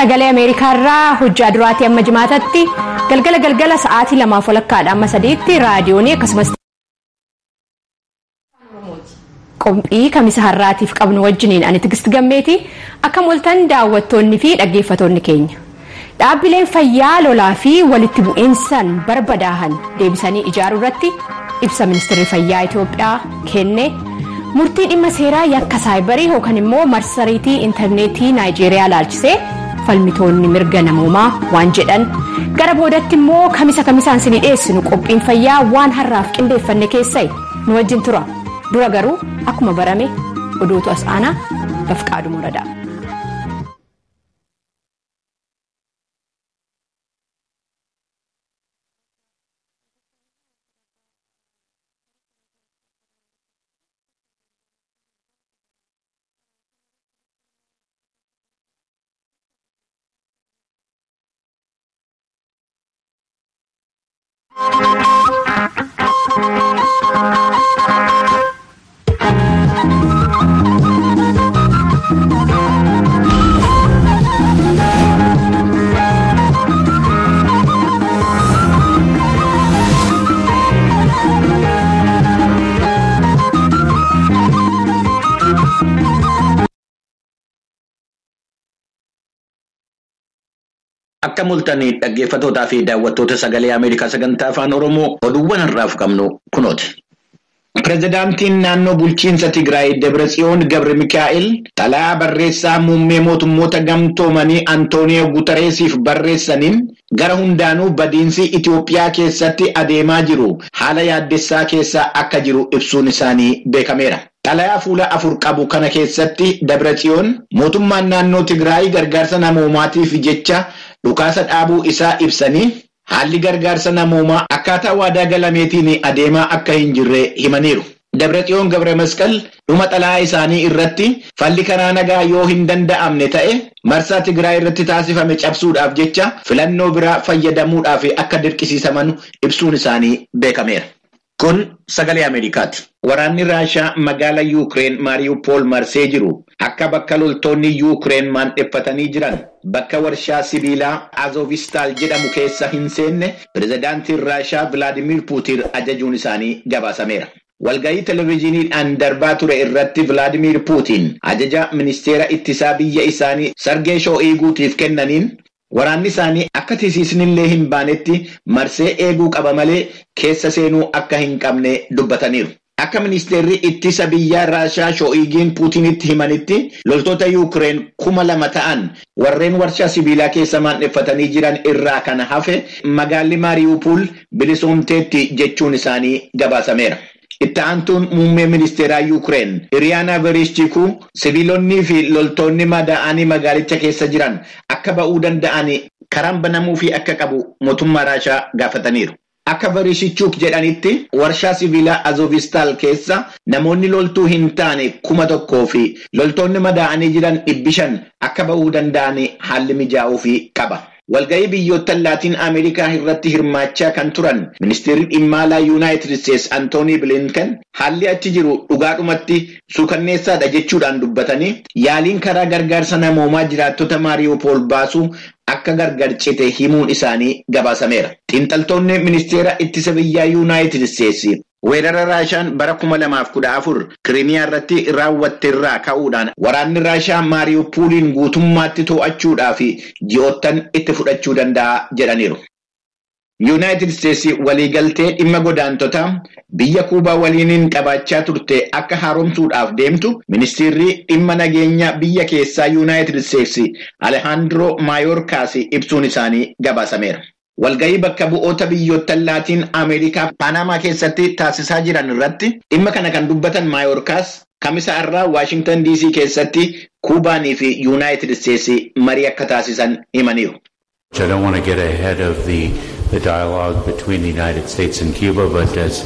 Sagalee Ameerikaarraa hojjaa duraatii amma jimaatatti galgala galgala sa'aatii 2:30 amma 3tti raadiyoonii akkasumas qophii kamisa har'aatiif qabnu wajjiniin ani Tigist Gammeeti akkam waltan daawwattoonni fi dhaggeeffattoonni keenya. Dhaabbileen fayyaa lolaa fi walitti bu'iinsaan barbadaahan deebisanii ijaaruu irratti ibsa ministeerri fayyaa Itoophiyaa kenne murtii dhimma seeraa yakka saayibarii yookaan immoo marsariitii intarneetii Naayijeeriyaa laalchisee falmitoonni mirga namoomaa waan jedhan gara boodatti immoo kamisa kamisaan isinii dhiyeessinu qophiin fayyaa waan har'aaf qindeeffanne keessai nu wajjin tura. Dura garuu akkuma barame oduutu as aanaa Bafqaaduu Muradaa. Akka mul'atanii dhaggeeffattootaa fi daawwattoota sagalee Ameerikaa sagantaa afaan Oromoo oduuwwan har'aaf qabnu kunooti. Pireezidaantiin naannoo bulchiinsa Tigraay Dabratsiyoon Gabri Mikaa'el xalayaa barreessaa muummee mootummoota gamtoomanii Antooniyoo Guutareesiif barreessaniin gara hundaanuu badiinsi Itoophiyaa keessatti adeemaa jiru haala yaaddessaa keessa akka jiru ibsuun isaanii beekameera. Xalayaa fuula 4 qabu kana keessatti Dabratsiyoon mootummaan naannoo Tigraay gargaarsa namoomaatiif jecha dhukaasa dhaabuu isaa ibsanii haalli gargaarsa namoomaa akkaataa waadaa galameetiin adeemaa akka hin jirre himaniiru. Dabratsiyoon Gabra Masqal dhuma xalayaa isaanii irratti falli karaa nagaa yoo hin danda'amne ta'e marsaa Tigraay irratti taasifame cabsuudhaaf jecha filannoo biraa fayyadamuudhaaf akka dirqisiisaman ibsuun isaanii beekameera. Kun sagalee Ameerikaati. Waraanni Raashaa magaalaa Yuukireen Maariiwupool marsee jiru akka bakka loltoonni Yuukireen maandheffatanii jiran bakka warshaa sibiilaa Azovistaal jedhamu keessa hin seenne pireezidaantiin Raashaa Vilaadimiir Puutiin ajajuun isaanii gabaasameera. Walga'ii televezyiiniidhaan darbaa ture irratti Vilaadimiir Puutiin ajaja ministeera ittisaa biyya isaanii Sargee Shoo'iguutiif kennaniin waraanni isaanii akka tisiisnillee hin baanetti marsee eeguu qaba malee keessa seenuu akka hin qabne dubbataniiru. Akka ministeerri ittisa biyyaa Raashaa Shoo'igiin Puutinitti himanitti loltoota Yuukireen 2000 ta'an warreen warshaa sibiilaa keessa maandheffatanii jiran irraa kan hafe magaalli Maariiwupool bilisoomteetti jechuun isaanii gabaasameera. Itti aantuun muummee ministeeraa Yuukireen Iriyaanaa Vereshchikuu sibiilonnii fi loltoonni madaa'anii magaalicha keessa jiran akka ba'uu danda'an karaan banamuufii akka qabu mootummaa Raashaa gaafataniiru. Akka Vereshchuk jedhanitti warshaa sibiilaa Azovistaal keessa namoonni loltuu hin taane 1000 fi loltoonni madaa'anii jiran 500 akka ba'uu danda'an haalli mijaa'uufii qaba. Walga'ii biyyoota Laatiin Ameerikaa irratti hirmaachaa kan turan ministeerri dhimma alaa Yuunaayitid Isteetsi Antoonii Bilinken haalli achi jiru dhugaadhumatti suukanneessaadha jechuudhaan dubbatanii yaaliin karaa gargaarsa namoomaa jiraattota Maariiwupool baasuu akka gargar cite himuun isaanii gabaasameera. Xiinxaltoonni ministeera ittisa biyyaa Yuunaayitid Isteetsi weerara Raashaan bara 2014 Kiriimiyaa irratti raawwatte irraa ka'uudhaan waraanni Raashaa Maariiwupooliin guutummaatti to'achuudhaaf ji'oottan itti fudhachuu danda'a jedhaniiru. Yuunaayitid Isteetsi waliigaltee dhimma godaantotaa biyya Kuubaa waliiniin qabaachaa turte akka haaromsuudhaaf deemtu ministeerri dhimma nageenya biyya keessaa Yuunaayitid Isteetsi Alehaandroo Maayorkaas ibsuun isaanii gabaasameera. Walga'ii bakka bu'oota biyyoota Laatiin Ameerikaa Paanamaa keessatti taasisaa jiran irratti dhimma kana kan dubbatan Maayorkaas kamisa irraa Waashingtan DC keessatti Kuubaanii fi Yuunaayitid Isteetsi marii akka taasisan himaniiru. I don't want to get ahead of the dialogue between the United States and Cuba, but as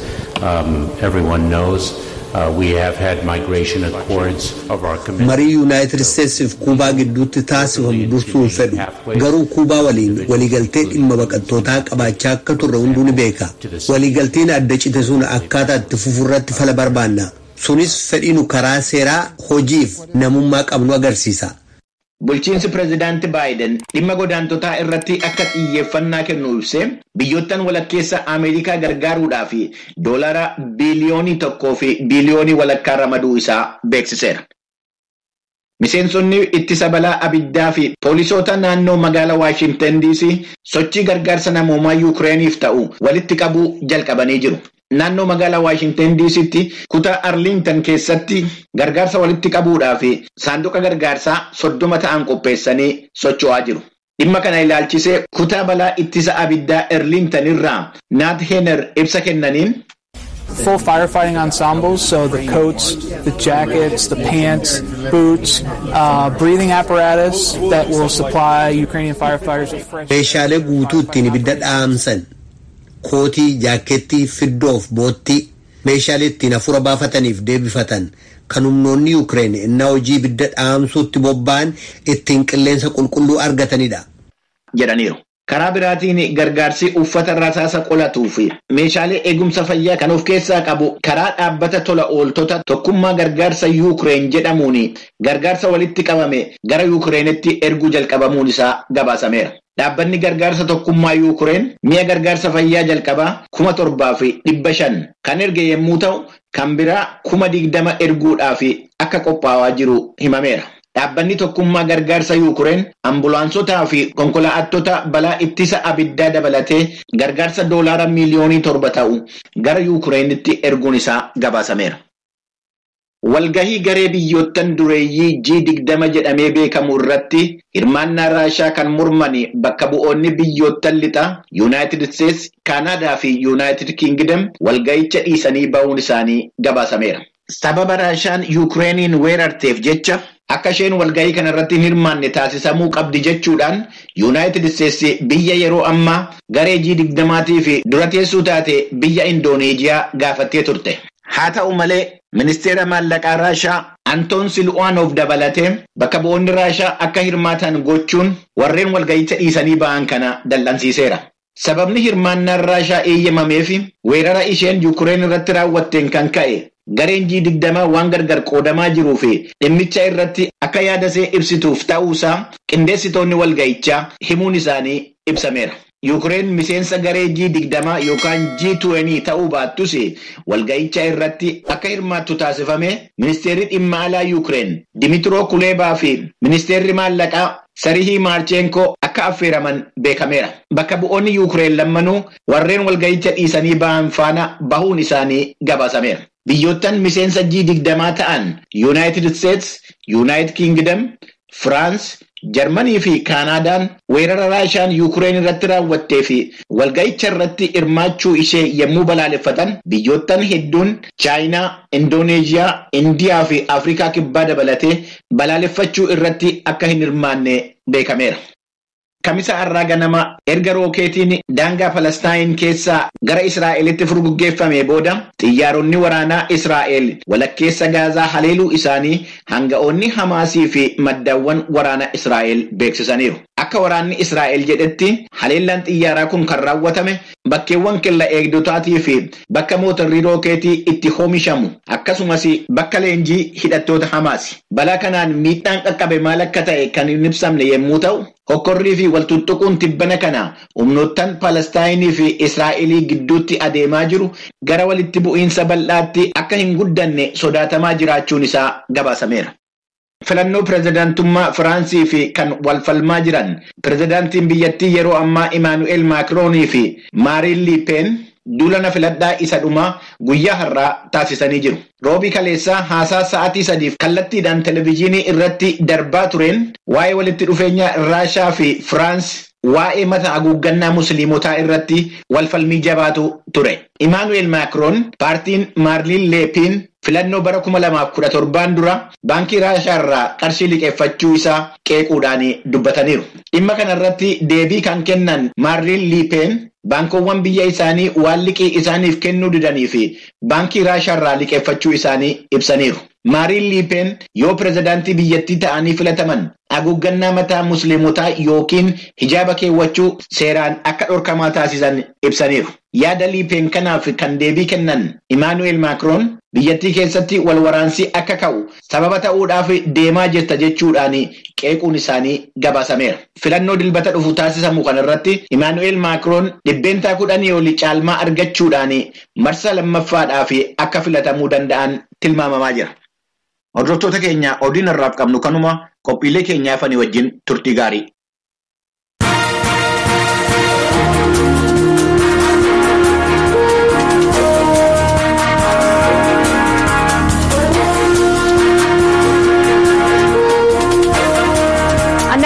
everyone knows, we have had migration accords of our commitment. Marii Yuunaayitid Isteetsiif Kuubaa gidduutti taasifamu dursuu hin fedhu. Garuu Kuubaa waliin waliigaltee dhimma baqattootaa qabaachaa akka turre hunduu ni beeka. Waliigalteen adda cite sun akkaataa itti fufurratti fala barbaanna. Sunis fedhii nu karaa seeraa hojiif namummaa qabnu agarsiisa. Bulchiinsi pireezidaantii Baayiden dhimma godaantotaa irratti akka xiyyeeffannaa kennu ibsee biyyoottan walakkeessa Ameerikaa gargaaruudhaaf doolaara 1.5 biliyoonii ramaduu isaa beeksiseera. Miseensonni ittisa balaa abiddaa fi poolisoota naannoo magaalaa Waashintan DC sochii gargaarsa namoomaa Yukireeniif ta'u walitti qabuu jalqabanii jiru. Naannoo magaalaa Waashintan DC'tti kutaa Arlington keessatti gargaarsa walitti qabuudhaaf saanduqa gargaarsaa 30 ta'an qopheessanii socho'aa jiru. Dhimma kana ilaalchisee kutaa balaa ittisa abiddaa Arlington irraa Naat Hener ibsa kennaniin. Full firefighting ensembles, so the coats, the jackets, the pants, boots, breathing apparatus that will supply Ukrainian firefighters with fresh. Meeshaalee guutuu ittiin ibidda dhaamsan kootii, jaakkeettii, fiddoof boottii meeshaalee ittiin hafuura baafataniif deebifatan kan humnoonni Yuukireen innaa hojii ibidda dhaamsuutti bobba'an ittiin qilleensa qulqulluu argatanidha. Jedhaniiru. Karaa biraatiin gargaarsi uffata rasaasa qolatuu fi meeshaalee eegumsa fayyaa kan of keessaa qabu karaa dhaabbata tola ooltota tokkummaa gargaarsa Yuukireen jedhamuun gargaarsa walitti qabame gara Yuukireenitti erguu jalqabamuun isaa gabaasameera. Dhaabbanni gargaarsa tokkummaa Yuukireen mi'a gargaarsa fayyaa jalqabaa 7,500 kan erge yommuu ta'u, kan biraa 20,000 erguudhaaf akka qophaa'aa jiru himameera. Dhaabbanni tokkummaa gargaarsa Yuukireen ambulaansotaa fi konkolaattota balaa ittisa abiddaa dabalatee gargaarsa doolaara 7 miiliyoonii ta'u gara Yuukireenitti erguun isaa gabaasameera. Walgahii garee biyyoottan dureeyyii G20 jedhamee beekamu irratti hirmaannaa Raashaa kan morman bakka bu'oonni biyyoottan lixaa Yuunaayitid Isteetsi, Kaanaadaa fi Yuunaayitid Kiingidam walgahicha dhiisanii bahuun isaanii gabaasameera. Sababa Raashaan Yuukireeniin weerarteef jecha akka isheen walgahii kana irratti hin hirmaanne taasisamuu qabdi jechuudhaan Yuunaayitid Isteetsi biyya yeroo ammaa garee G20 fi dura teessuu taate biyya Indooneeziyaa gaafattee turte. Haa ta'u malee ministeera maallaqaa Raashaa Antoon Silu'aanoof dabalatee bakka bu'oonni Raashaa akka hirmaatan gochuun warreen walgahicha dhiisanii ba'an kana dallansiiseera. Sababni hirmaannaan Raashaa eeyyamameef weerara isheen Yuukireen irratti raawwatteen kan ka'e gareen G20 waan gargar qoodamaa jiruu fi dhimmicha irratti akka yaadasee ibsituuf ta'uusaa qindeessitoonni walgahichaa himuun isaanii ibsameera. Yuukireen miseensa garee G20 yookaan G20 ta'uu baattus walgahicha irratti akka hirmaattu taasifame ministeerri dhimma alaa Yuukireen Dimitiroo Kuleebaa fi ministeerri maallaqaa Sarihii Maarcheenkoo akka affeeraman beekameera. Bakka bu'oonni Yuukireen lammanuu warreen walgahicha dhiisanii ba'an faana bahuun isaanii gabaasameera. Biyyoottan miseensa G20 ta'an Yuunaayitid Isteetsi, Yuunaayitid Kiingidam, Firaans, Jarmanii fi Kaanaadaan weerara Raashaan Yuukireen irratti raawwattee fi walgahicha irratti hirmaachuu ishee yommuu balaaleffatan biyyoottan hedduun Chaayinaa, Indooneeziyaa, Indiyaa fi Afrikaa kibbaa dabalatee balaaleffachuu irratti akka hin hirmaanne beekameera. Kamisa har'aa ganama erga rookeetiin daangaa Palestaayin keessaa gara Israa'elitti furguggeeffame booda xiyyaaronni waraanaa Israa'el walakkeessa Gaazaa haleeluu isaanii hanga'oonni Hamaasii fi maddaawwan waraanaa Israa'el beeksisaniiru. Akka waraanni Israa'el jedhetti haleellaan xiyyaaraa kun kan raawwatame bakkeewwan kella eegdotaatii fi bakka mootorri rookeetii itti oomishamu akkasumas bakka leenjii hidhattoota Hamaasi. Balaa kanaan miidhaan qaqqabe maal akka ta'e kan hin ibsamne yommuu ta'u, hokkorrii fi waltuttuquun tibbana kana humnoottan Palestaayinii fi Israa'elii gidduutti adeemaa jiru gara walitti bu'iinsa bal'aatti akka hin guddanne sodaatamaa jiraachuun isaa gabaasameera. Filannoo pireezidaantummaa Firaansii fi kan walfalmaa jiran pireezidaantiin biyyattii yeroo ammaa Imaanu'eel Maakiroonii fi Maariin Liipeen duula na filadhaa isa dhumaa guyyaa har'aa taasisanii jiru. Roobii kaleessaa haasaa sa'aatii 3 kallattiidhaan televezyiinii irratti darbaa tureen waa'ee walitti dhufeenya Raashaa fi Firaans waa'ee mata haguuggannaa musliimotaa irratti walfalmii jabaatu ture. Imaanu'eel Maakiroon paartiin Maarliin Leepiin filannoo bara 2017 dura baankii Raashaa irraa qarshii liqeeffachuu isaa qeequudhaan dubbataniiru. Dhimma kanarratti deebii kan kennan Maariin Liipeen baankoowwan biyya isaanii waan liqii isaaniif kennuu didanii fi baankii Raashaarraa liqeeffachuu isaanii ibsaniiru. Maariin Liipeen yoo pirezidaantii biyyattii ta'anii filataman haguuggannaa mataa musliimotaa yookiin hijaaba keewwachuu seeraan akka dhorkamaa taasisan ibsaniiru. Yaada Liipeen kanaaf kan deebii kennan Imaanu'eel Maakroon biyyattii keessatti wal waraansi akka ka'u sababa ta'uudhaaf deemaa jirta jechuudhaan qeequun isaanii gabaasameera. Filannoo dilbata dhufu taasisamu kanarratti Imaanu'eel Maakroon 10% oli caalmaa argachuudhaan marsa lammaffaadhaaf akka filatamuu danda'an tilmaamamaa jira. Hordoftoota keenya oduun har'aaf qabnu kanuma qophiilee keenyaa fanii wajjin turtii gaarii.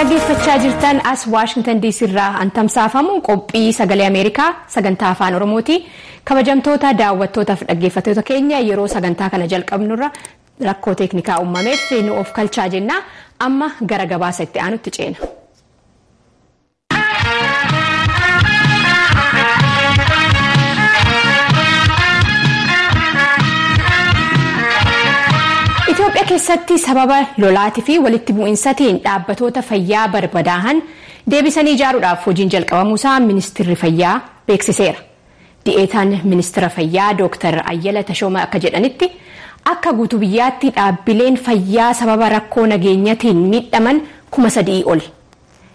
Dhaggeeffachaa jirtan as Waashingtan DC irraa an tamsaafamu qophii sagalee Ameerikaa sagantaa afaan Oromooti. Kabajamtoota daawwattootaaf dhaggeeffattoota keenya yeroo sagantaa kana jalqabnurra rakkoo teeknikaa uumameef nu of kalchaa jenna. Amma gara gabaasa itti aanutti ceena. Itoophiyaa keessatti sababa lolaatii fi walitti bu'iinsatiin dhaabbatoota fayyaa barbadaa'an deebisanii ijaaruudhaaf hojiin jalqabamuusaa ministeerri fayyaa beeksiseera. Di'eetaan ministeera fayyaa Dooktar Ayyala Tashooma akka jedhanitti akka guutuu biyyaatti dhaabbileen fayyaa sababa rakkoo nageenyatiin miidhaman 3,000 oli.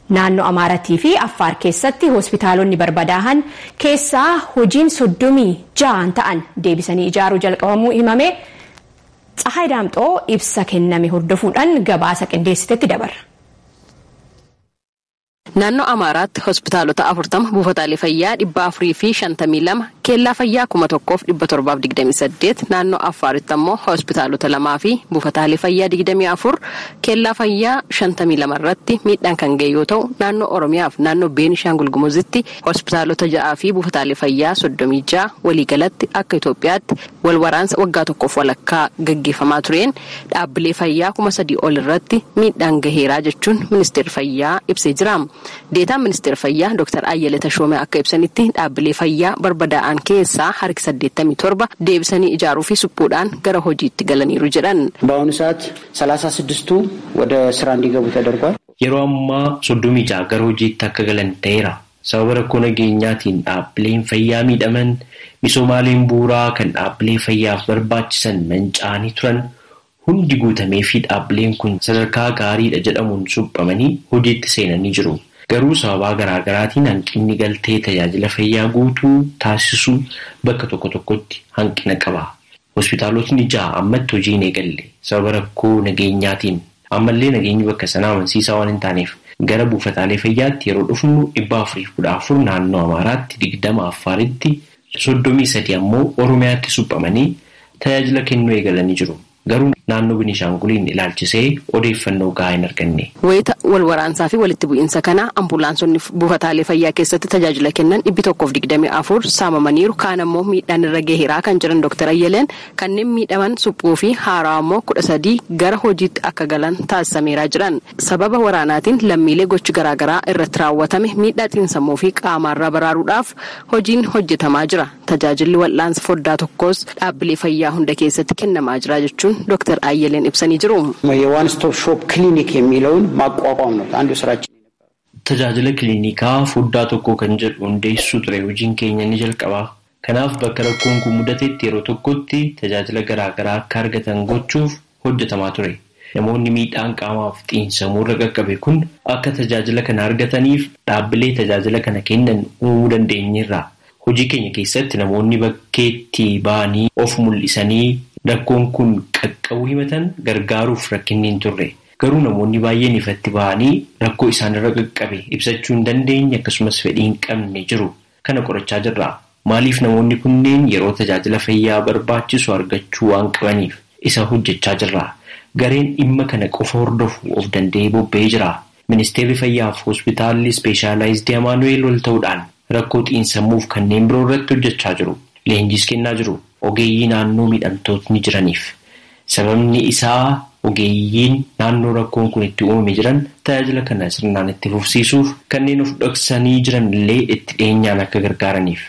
Naannoo Amaaratii fi Affaar keessatti hospitaalonni barbadaa'an keessaa hojiin 36 ta'an deebisanii ijaaruu jalqabamuu himame. Tsahaay Daamxoo ibsa kenname hordofuudhaan gabaasa qindeessitetti dabarra. Naannoo Amaaraatti hospitaalota 40 buufataalee fayyaa 452 keellaa fayyaa 1728 naannoo Affaaritti ammoo hospitaalota 2 fi buufataalee fayyaa 24 keellaa fayyaa 52 irratti miidhaan kan ga'e yoo ta'u naannoo Oromiyaa fi naannoo Beenishaangul Gumuzitti hospitaalota 6 fi buufataalee fayyaa 36 waliigalatti akka Itoophiyaatti wal waraansa waggaa tokkoof walakkaa gaggeeffamaa tureen dhaabbilee fayyaa 3,000 ol irratti miidhaan gaheeraa jechuun ministeerri fayyaa ibsee jira. Deetaan ministeera fayyaa Dr. Ayyala Tashoomee akka ibsanitti dhaabbilee fayyaa barbadaa'an keessaa harki 87 deebisanii ijaaruu fi suphuudhaan gara hojiitti galaniiru jedhan. በአሁኑ ሰዓት 36ቱ ወደ ስራ እንዲገቡ ተደርጓል። Yeroo ammaa 36 gara hojiitti akka galan ta'eera. Sababa rakkoo nageenyaatiin dhaabbileen fayyaa miidhaman misoomaaleen bu'uuraa kan dhaabbilee fayyaaf barbaachisan manca'anii turan hundi guutamee fi dhaabbileen kun sadarkaa gaariidha jedhamuun suphamanii hojiitti seenanii jiru. Garuu sababaa garaa garaatiin hanqinni galtee tajaajila fayyaa guutuu taasisuu bakka tokko tokkotti hanqina qaba. Hospitaalotni 6 ammatti hojii hin eegalle sababa rakkoo nageenyaatiin. Ammallee nageenyi bakka sanaa amansiisaa waan hin taaneef gara buufataalee fayyaatti yeroo dhufnu 414 naannoo Amaaraatti, 20 Affaaritti, 33 ammoo Oromiyaatti suphamanii tajaajila kennuu eegalanii jiru. Garuu naannoo Beenishaanguliin ilaalchisee odeeffannoo gahaa hin arganne. Wayita wal waraansaa fi walitti bu'iinsa kana ambulaansonni buufataalee fayyaa keessatti tajaajila kennan 124 saamamaniiru. Kaan ammoo miidhaan irra gaheeraa kan jiran Dr. Ayyaleen kanneen miidhaman suphuu fi haaraa ammoo 13 gara hojiitti akka galan taasisameeraa jiran. Sababa waraanaatiin lammiilee gochi garaagaraa irratti raawwatame miidhaa xiinsammuu fi qaamaarraa baraaruudhaaf hojiin hojjetamaa jira. Tajaajilli wal'aansa foddaa tokkos dhaabbilee fayyaa hunda keessatti kennamaa jira jechuun Dr. Ayyaleen ibsanii jiru. የዋን ስቶፕ ሾፕ ክሊኒክ የሚለውን ማቋቋም ነው አንዱ ስራችን። Tajaajila kiliinikaa foddaa tokko kan jedhu hundeessuu ture hojiin keenya ni jalqaba. Kanaaf bakka rakkoon kun mudatetti yeroo tokkotti tajaajila garaagaraa akka argatan gochuuf hojjetamaa ture. Namoonni miidhaan qaamaaf xiinsammuu irra qaqqabe kun akka tajaajila kana argataniif dhaabbilee tajaajila kana kennan uumuu dandeenyeerra. Hojii keenya keessatti namoonni bakkeetti ba'anii of mul'isanii rakkoon kun qaqqabu himatan gargaaruuf rakkinni hin turre. Garuu namoonni baay'een ifatti ba'anii rakkoo isaanirra qaqqabe ibsachuu hin dandeenye akkasumas fedhii hin qabne jiru. Kana qorachaa jirra. Maaliif namoonni kunneen yeroo tajaajila fayyaa barbaachisu argachuu waan qabaniif isa hojjechaa jirra. Gareen dhimma kana qofa hordofu of danda'ee bobba'ee jira. Ministeerri fayyaaf hospitaalli ispeeshaalaayizd Amaanu'eel ol ta'uudhaan rakkoo xiinsammuuf kanneen biroo irratti hojjechaa jiru. Leenjis kennaa jiru. Ogeeyyii naannoo miidhamtootni jiraniif. Sababni isaa Ogeeyyiin naannoo rakkoon kun itti uumame jiran tajaajila kana sirnaan itti fufsiisuuf kanneen of dhoksanii jiran illee itti dhiyeenyaan akka gargaaraniif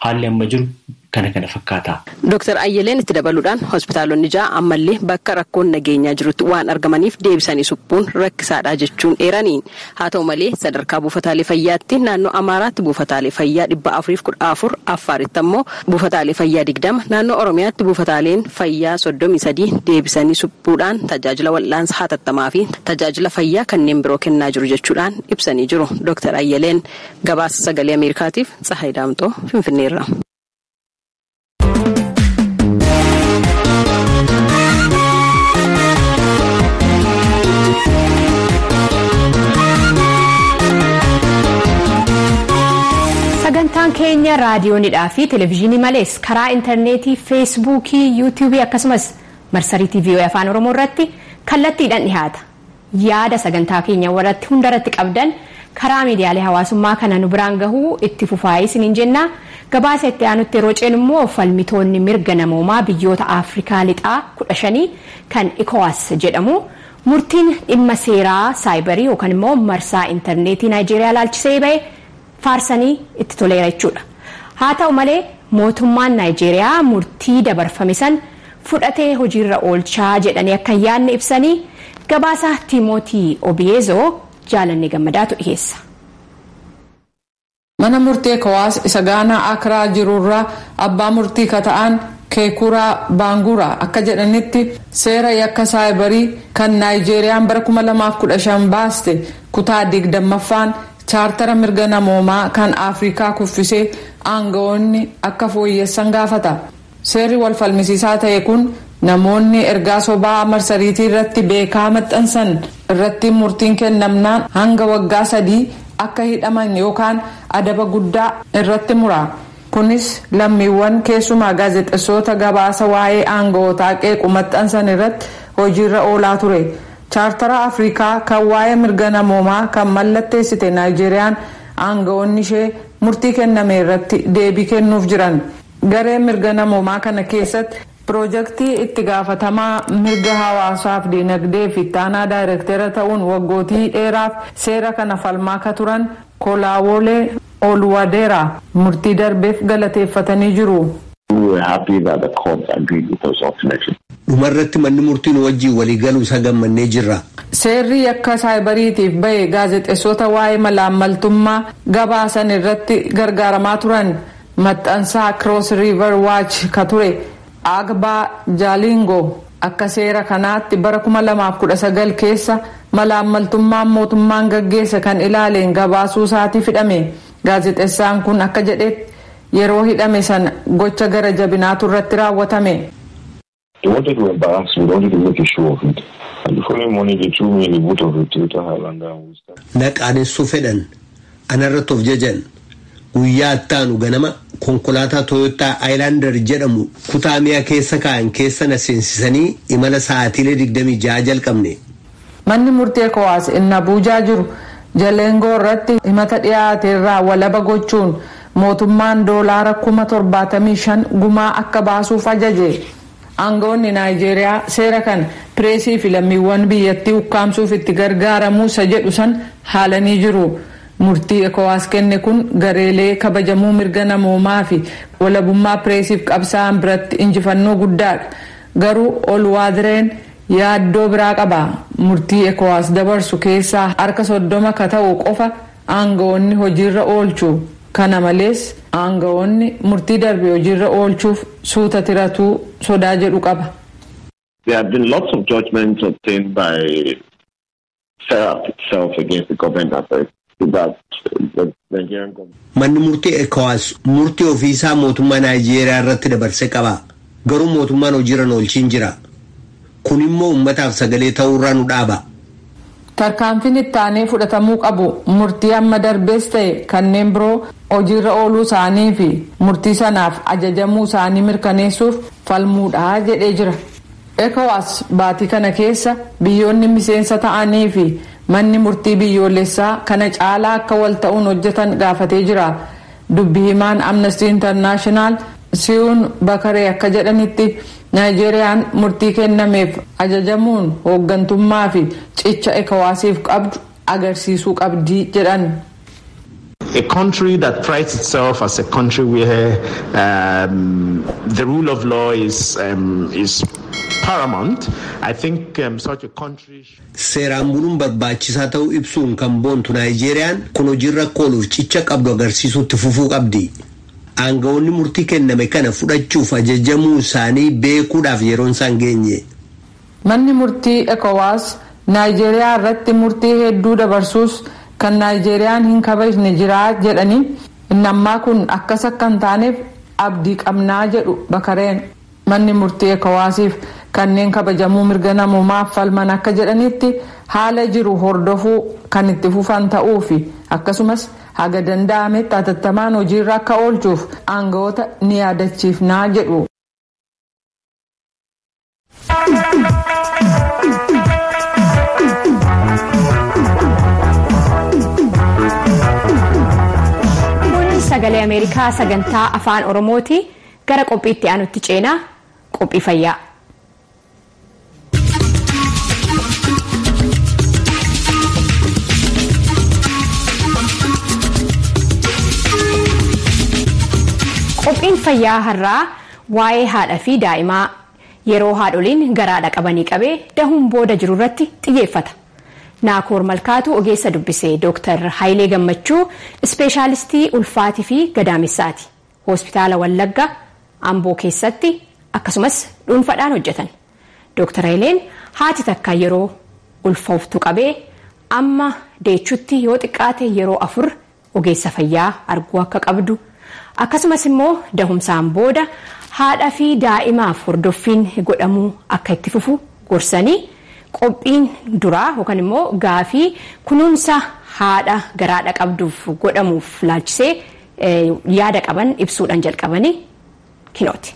haalli amma jiru kana kana fakkaata. Dooktar Ayyaleen itti dabaluudhaan hospitaalonni 6 ammallee bakka rakkoon nageenyaa jirutti waan argamaniif deebisanii suphuun rakkisaadha jechuun eeraniin. Haa ta'u malee sadarkaa buufataalee fayyaatti naannoo Amaaraatti buufataalee fayyaa 414, Affaaritti ammoo buufataalee fayyaa 20, naannoo Oromiyaatti buufataaleen fayyaa 33 deebisanii suphuudhaan tajaajila wal'aansa hatattamaa fi tajaajila fayyaa kanneen biroo kennaa jiru jechuudhaan ibsanii jiru. Dooktar Ayyaleen gabaasa sagalee Ameerikaatiif Tsahaay Daamtoo Finfinneerra. Sagantaan keenya raadiyoonidhaa fi televezyiinii malees karaa intarneetii, feesbuukii, yuutuubii akkasumas marsariitii VOA Afaan Oromoo irratti kallattiidhaan dhiyaata. Yaada sagantaa keenya warratti hundarratti qabdan karaa miidiyaalee hawaasummaa kana nu biraan gahuu itti fufaa isiniin jenna. Gabaasa itti aanutti yeroo ceenu immoo falmitoonni mirga namoomaa biyyoota Afrikaa lixaa 15 kan ECOWAS jedhamu murtiin dhimma seeraa saayibarii yookaan immoo marsaa intarneetii Naayijeeriyaa laalchisee bahe faarsanii itti toleera jechuudha. Haa ta'u malee mootummaan Naayijeeriyaa murtii dabarfame san fudhatee hojiirra oolchaa jedhanii akka hin yaadne ibsanii gabaasa Tiimootii Obiyeezoo Jaalannee Gammadaatu dhiyeessa. Mana murtii ECOWAS isa Gaanaa Akraa jirurraa abbaa murtii kata'an Keekuraa Baanguraa akka jedhanitti seera yakka saayibarii kan Naayijeeriyaan bara 2015 baaste kutaa 20ffaan chaartara mirga namoomaa kan Afrikaa kuffisee aangawoonni akka fooyyessan gaafata. Seerri wal falmisiisaa ta'e kun namoonni ergaa sobaa marsariitii irratti beekaa maxxansan irratti murtiin kennamnaan hanga waggaa 3 akka hidhaman yookaan adaba guddaa irratti mura. Kunis lammiiwwan keessumaa gaazexeessota gabaasa waa'ee aangawootaa qeequ maxxansan irratti hojiirra oolaa ture. Chaartara Afrikaa kan waa'ee mirga namoomaa kan mallatteessite Naayijeeriyaan aangawoonni ishee murtii kenname irratti deebii kennuuf jiran. Garee mirga namoomaa kana keessatti piroojeektii itti gaafatamaa mirga hawaasaaf dinagdee fi ittaanaa daayirektera ta'uun waggootii dheeraaf seera kana falmaa akka turan Kolaawolee Oluwadeera murtii darbeef galateeffatanii jiru. Dhumarratti manni murtiin wajjin waliigaluu isa gammannee jirra. Seerri yakka saayibariitiif bahe gaazexeessota waa'ee malaammaltummaa gabaasan irratti gargaaramaa turan maxxansaa Cross River Watch ka ture Agbaa Jaalingo akka seera kanaatti bara 2019 keessa malaammaltummaan mootummaan gaggeesse kan ilaaleen gabaasuu isaatiif hidhame. Gaazexeessaan kun akka jedhetti yeroo hidhame sana gocha gara jabinaatu irratti raawwatame. They wanted to embarrass me, they wanted to make a show of it. And the following morning they threw me in the boot of a Toyota Highlander and we started. Na qaanessuu fedhan anarratti of jajan guyyaa ittaanu ganama konkolaataa Toyota Highlander jedhamu kutaa mi'a keessa kaa'an keessa na seensisanii imala sa'aatiilee 26 jalqabne. Manni murtii ECOWAS inni Abuujaa jiru Jaleengoo irratti himata dhiyaate irraa walaba gochuun mootummaan doolaara 75,000 gumaa akka baasuuf ajaje. Aangawoonni Naayijeeriyaa seera kana pireesii fi lammiiwwan biyyattii ukkaamsuuf itti gargaaramuu isa jedhu san haalanii jiru. Murtii ECOWAS kenne kun gareelee kabajamuu mirga namoomaa fi walabummaa pireesiif qabsaa'an biratti injifannoo guddaadha. Garuu Olwaadireen yaaddoo biraa qaba. Murtii ECOWAS dabarsu keessaa harka 30 ka ta'u qofa aangawoonni hojiirra oolchu. Kana malees aangawoonni murtii darbe hojiirra oolchuuf suuta tiratuu sodaa jedhu qaba. There have been lots of judgments obtained by SERAP itself against the government that the Nigerian government. Manni murtii ECOWAS murtii ofiisaa mootummaa Naayijeeriyaa irratti dabarse qaba. Garuu mootummaan hojiirra oolchiin jira. Kun immoo uummataaf sagalee ta'uurraa nu dhaaba. Tarkaanfiin itti aanee fudhatamuu qabu murtii amma darbees ta'e kanneen biroo hojiirra ooluu isaanii fi murtii sanaaf ajajamuu isaanii mirkaneessuuf falmuudha jedhee jira. ECOWAS baatii kana keessa biyyoonni miseensa ta'anii fi manni murtii biyyoolessaa kana caalaa akka wal ta'uun hojjetan gaafatee jira. Dubbi himaan Amnesty International Siyuun Bakaree akka jedhanitti Naayijeeriyaan murtii kennameef ajajamuun hooggantummaa fi cicha ECOWASiif qabdu agarsiisuu qabdii jedhan. A country that prides itself as a country where the rule of law is paramount, I think such a country. Seeraan buluun barbaachisaa ta'uu ibsuun kan boontu Naayijeeriyaan kun hojiirra ooluuf cicha qabdu agarsiisuutti fufuu qabdi. Aangawoonni murtii kenname kana fudhachuuf ajajamuu isaanii beekuudhaaf yeroon isaan geenye. Manni murtii ECOWAS Naayijeeriyaa irratti murtii hedduu dabarsuus kan Naayijeeriyaan hin kabajne jira jedhanii inni ammaa kun akkas akka hin taaneef abdii qabnaa jedhu Bakareen. Manni murtii ECOWASiif kanneen kabajamuu mirga namoomaaf falman akka jedhanitti haala jiru hordofuu kan itti fufan ta'uu fi akkasumas haga danda'ametti hatattamaan hojiirra akka oolchuuf aangawoota ni yaadachiifnaa jedhu. Kun sagalee Ameerikaa sagantaa afaan Oromooti. Gara qophiitti aanutti ceenaa qophii fayyaa. Qophiin fayyaa har'aa waa'ee haadha fi daa'imaa yeroo haadholiin garaadha qabanii qabee dahuun booda jiru irratti xiyyeeffata. Naakoor Malkaatu ogeessa dubbisee Dooktar Hayilee Gammachuu ispeeshaalistii ulfaatii fi gadaamessaati. Hospitaala Wallagga Amboo keessatti akkasumas dhuunfaadhaan hojjetan. Dooktar Hayileen haati takka yeroo ulfooftu qabee amma deechutti yoo xiqqaate yeroo 4 ogeessa fayyaa arguu akka qabdu akkasumas immoo dahumsaan booda haadha fi daa'imaaf hordoffiin godhamuu akka itti fufu gorsanii qophiin duraa yookaan immoo gaafii kunuunsa haadha garaadha qabduuf godhamuuf laalchisee yaada qaban ibsuudhaan jalqabanii kinooti.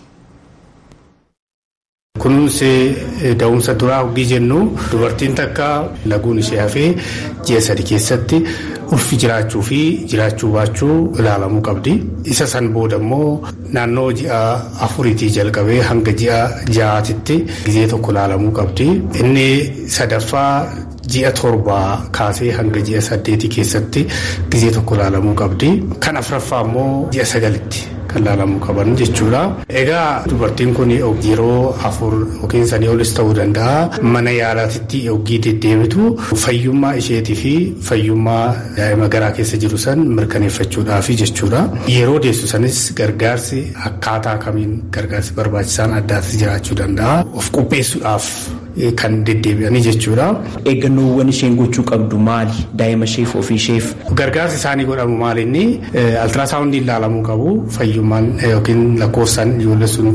Kunuunsi da'umsa duraa hogii jennu dubartiin takka laguun ishee hafee ji'a 3 keessatti ulfi jiraachuu fi jiraachuu baachuu ilaalamuu qabdi. Isa san booda immoo naannoo ji'a 4 jalqabee hanga ji'a 6tti gizee tokko ilaalamuu qabdi. Inni sadaffaa ji'a 7 kaasee hanga ji'a 8 keessatti gizee tokko ilaalamuu qabdi. Kan afuraffaa immoo ji'a 9tti. Kan ilaalamuu qaban jechuudha. Egaa dubartiin kun yeroo 4 yookiin sanii olis ta'uu danda'a. Mana yaalaatitti hoggii deddeebitu fayyummaa isheetii fi fayyummaa daa'ima garaa keessa jiru san mirkaneeffachuudhaaf jechuudha. Yeroo deessu sanis gargaarsi akkaataa kamiin gargaarsi barbaachisaan addaatis jiraachuu danda'a. Of qopheessuudhaaf kan deddeebi'anii jechuudha. Eeggannoowwan isheen gochuu qabdu maali? Daa'ima isheef ofii isheef. Gargaarsi isaanii godhamu maali inni altiraasaawundiin ilaalamuu qabu fayyummaan yookiin lakkoofsaan ijoollee sun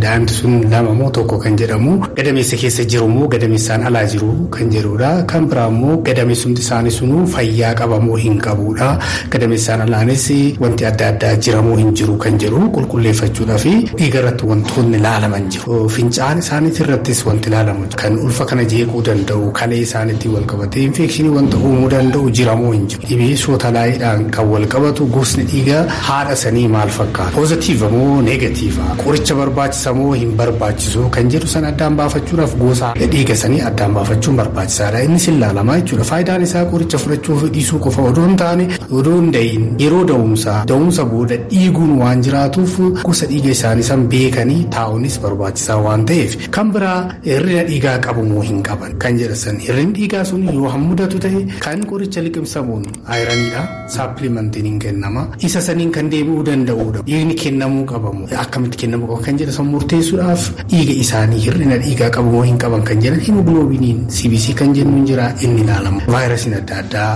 daa'imti sun 2 moo 1 kan jedhamu gadameessa keessa jiru moo gadameessaan alaa jiru kan jedhudha. Kan biraa immoo gadameessumti isaanii sunuu fayyaa qabamoo hin qabudha. Gadameessaan alaanis wanti adda addaa jiramoo hin jiru kan jedhu qulqulleeffachuudhaa fi dhiiga irratti wantoonni ilaalaman jiru. Fincaan isaaniitii irrattis wanti ilaalamu kan ulfa kana jeequu danda'u kalee isaaniitti wal qabatee infekshinii wanta uumuu danda'u jiramoo hin jiru. Dhibee sootalaayidhaan kan wal qabatu gosni dhiigaa haadha sanii maal fakkaata? Poozitiiva moo neegatiiva? Qoricha barbaachisa moo hin barbaachisu kan jedhu san addaan baafachuudhaaf gosa dhiiga sanii addaan baafachuun barbaachisaadha. Innis ilaalamaa jechuudha. Faayidaan isaa qoricha fudhachuu fi dhiisuu qofa odoo hin taane odoo hin da'iin yeroo da'umsa booda dhiiguun waan jiraatuuf gosa dhiiga isaanii san beekanii taa'uunis barbaachisaa waan ta'eef kan biraa hir'ina dhiigaa qabu moo hin qaban kan jedhan hir'inni dhiigaa sun yoo hammudatu ta'e kan qoricha liqimsamuun ayiraniidha saapilimentiin hin kennama isa saniin kan deebi'uu danda'udha dhiigni kennamuu qabamu akkamitti kennamuu qaba kan jedhan murteessuudhaaf dhiiga isaanii hir'ina dhiigaa qabu moo hin qaban kan jedhan himogloobiniin CBC kan jennu hin jira inni ilaalama vaayirasiin adda addaa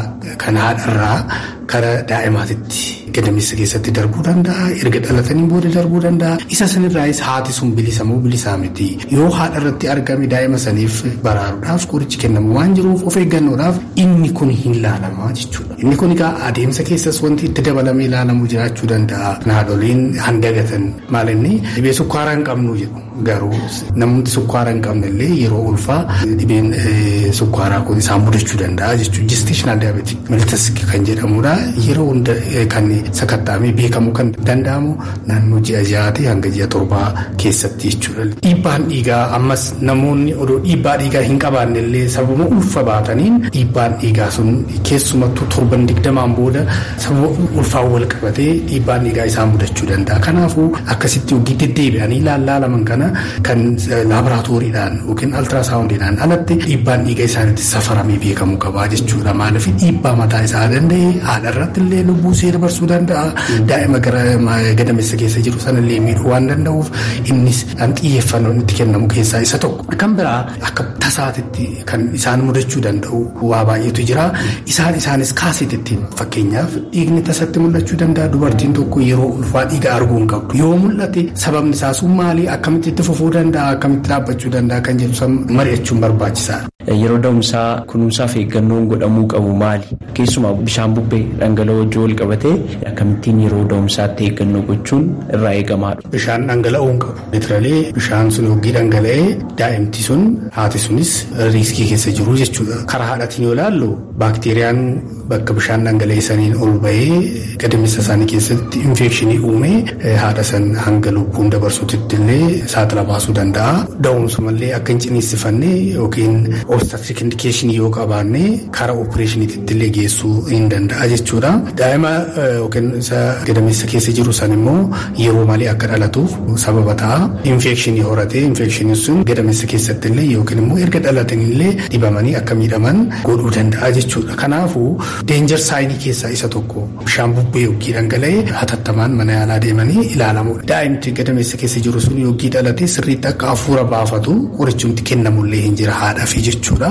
kan haadharraa kara daa'imaatitti gadameessa keessatti darbuu danda'a erga dhalatanii booda darbuu danda'a isa sanirraayis haati sun bilisa moo bilisaa miti yoo haadha irratti argame daa'ima saniif baraaruudhaaf qorichi kennamu waan jiruuf of eeggannoodhaaf inni kun hin ilaalama jechuudha. Inni kun egaa adeemsa keessas wanti itti dabalamee ilaalamu jiraachuu danda'a. Haadholiin handagatan maal inni dhibee sukkaaraa hin qabnu jedhu garuu namni sukkaara hin qabne illee yeroo ulfaa dhibeen sukkaaraa kun isaan mudachuu danda'a jechuudha. Gestational diabetic mellitus kan jedhamudha. Yeroo hunda kan sakatta'amee beekamuu kan danda'amu naannoo ji'a 6 hanga ji'a 7 keessatti jechuudha. Dhiibbaan dhiigaa ammas namoonni odoo dhiibbaa dhiigaa hin qabaanne illee sababa ulfa baataniin dhiibbaan dhiigaa sun keessumattuu torban 20 booda sababa ulfaan wal qabatee dhiibbaan dhiigaa isaan mudachuu danda'a. Kanaafuu akkasitti hojii deddeebi'anii laalaman kana kan laaboraatooriidhaan yookiin altiraasaawundiidhaan alatti dhiibbaan dhiiga isaaniitti safaramee beekamuu qabaa jechuudha. Maaliif dhiibbaa mataa isaa danda'e haadha irratti illee lubbuu ishee dabarsuu danda'a. Daa'ima gara gadameessa keessa jiru sanallee miidhuu waan danda'uuf innis kan xiyyeeffannoon itti kennamu keessaa isa tokko. Kan biraa akka tasaatitti kan isaan mudachuu danda'u waa baay'eetu jira. Isaanis kaaseetitti fakkeenyaaf dhiigni tasatti mul'achuu danda'a. Dubartiin tokko yeroo ulfaa dhiiga arguu hin qabdu. Yoo mul'ate sababni isaa sun maali? Akkamitti itti fufuu danda'a? Akkamitti dhaabbachuu danda'a? Kan jedhu mari'achuun barbaachisaadha. Yeroo da'umsaa kunuunsaaf eeggannoon godhamuu qabu maali? Keessumaa bishaan bubbee dhangala'oo wajjin wal qabatee akkamittiin yeroo da'umsaatti eeggannoo gochuun irraa eegamaadha? Bishaan dhangala'oo hin qabu. Litiralee bishaan sun yoggii dhangala'ee daa'imti sun haati sunis riiskii keessa jiru jechuudha. Karaa haadhatiin yoo ilaallu baakteeriyaan bakka bishaan dhangala'ee saniin ol bahee gadameessa isaanii keessatti infekshinii uumee haadha san hanga lubbuun dabarsuutitti illee saaxila baasuu danda'a. Da'umsumallee akka hin ciniinsifanne yookiin obstetric indication yoo qabaanne karaa opereeshiniitti illee geessuu hin danda'a jechuudha. Daa'ima yookiin isa gadameessa keessa jiru san immoo yeroo malee akka dhalatuuf sababa ta'a. Infekshinii horatee infekshiniin sun gadameessa keessatti illee yookiin immoo erga dhalatan illee dhibamanii akka miidhaman godhuu danda'a jechuudha. Kanaafuu deenjar saayinii keessaa isa tokko bishaan bubbee yoggii dhangala'ee hatattamaan mana yaalaa deemanii ilaalamudha. Daa'imti gadameessa keessa jiru sun yoggii dhalate sirriitti akka hafuura baafatu qorichumti kennamullee hin jira haadhaaf jechuudha.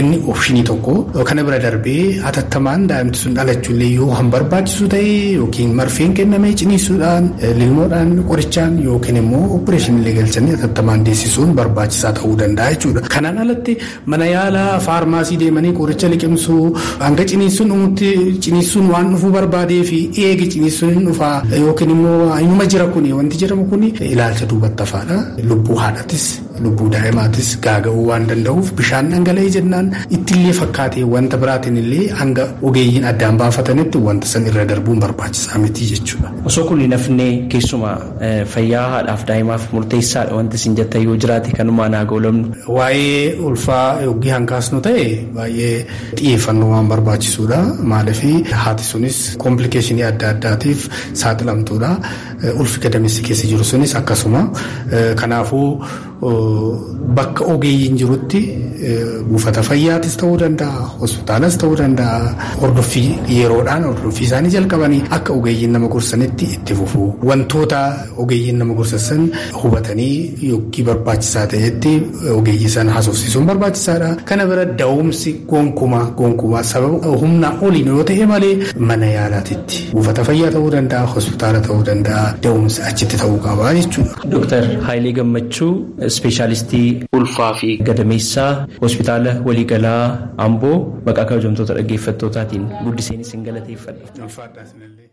Inni oopshinii tokko kana bira darbee hatattamaan daa'imti sun dhalachuullee yoo han barbaachisu ta'e yookiin marfeen kennamee ciniisuudhaan lilmoodhaan qorichaan yookiin immoo opereeshiniillee galchanii hatattamaan deessisuun barbaachisaa ta'uu danda'a jechuudha. Kanaan alatti mana yaalaa faarmaasii deemanii qoricha liqimsuu hanga ciniisuun dhumutti ciniisuun waan dhufuu barbaadee fi eegi ciniisuun hin dhufaa yookiin immoo inuma jira kuni wanti jedhamu kuni ilaalcha duubatti hafaadha. Lubbuu haadhatis lubbuu daa'imaatis gaaga'uu waan danda'uuf bishaan dhangala'ee jennaan ittillee fakkaatee wanta biraatiin illee hanga ogeeyyiin addaan baafatanitti wanta san irra darbuun barbaachisaa miti jechuudha. Osoo kun hin hafne keessumaa fayyaa haadhaaf daa'imaaf murteessaadha wanti isin jettan yoo jiraate kanumaan haa goolabnu. Waa'ee ulfaa yoggii hankaasnu ta'e baay'ee xiyyeeffannoo waan barbaachisuudha. Maaliif haati sunis komplikeeshinii adda addaatiif saaxilamtuudha. Ulfi gadameessa keessa jiru sunis akkasuma. Kanaafuu bakka ogeeyyiin jirutti buufata fayyaatis ta'uu danda'a, hospitaalas ta'uu danda'a. Hordoffii yeroodhaan hordoffii isaanii jalqabanii akka ogeeyyiin nama gorsanitti itti fufu. Wantoota ogeeyyiin nama gorsan hubatanii yoggii barbaachisaa ta'etti ogeeyyii sana haasofsiisuun barbaachisaadha. Kana bira da'umsi gonkumaa sababa humnaa oliin yoo ta'e malee mana yaalaatitti buufata fayyaa ta'uu danda'a, hospitaala ta'uu danda'a, da'umsi achitti ta'uu qaba jechuudha. Dooktar Hayilee Gammachuu ispeeshaalistii ulfaa fi gadameessaa hospitaala waliigalaa Amboo maqaa kabajamtoota dhaggeeffattootaatiin guddiseen isin galateeffadha.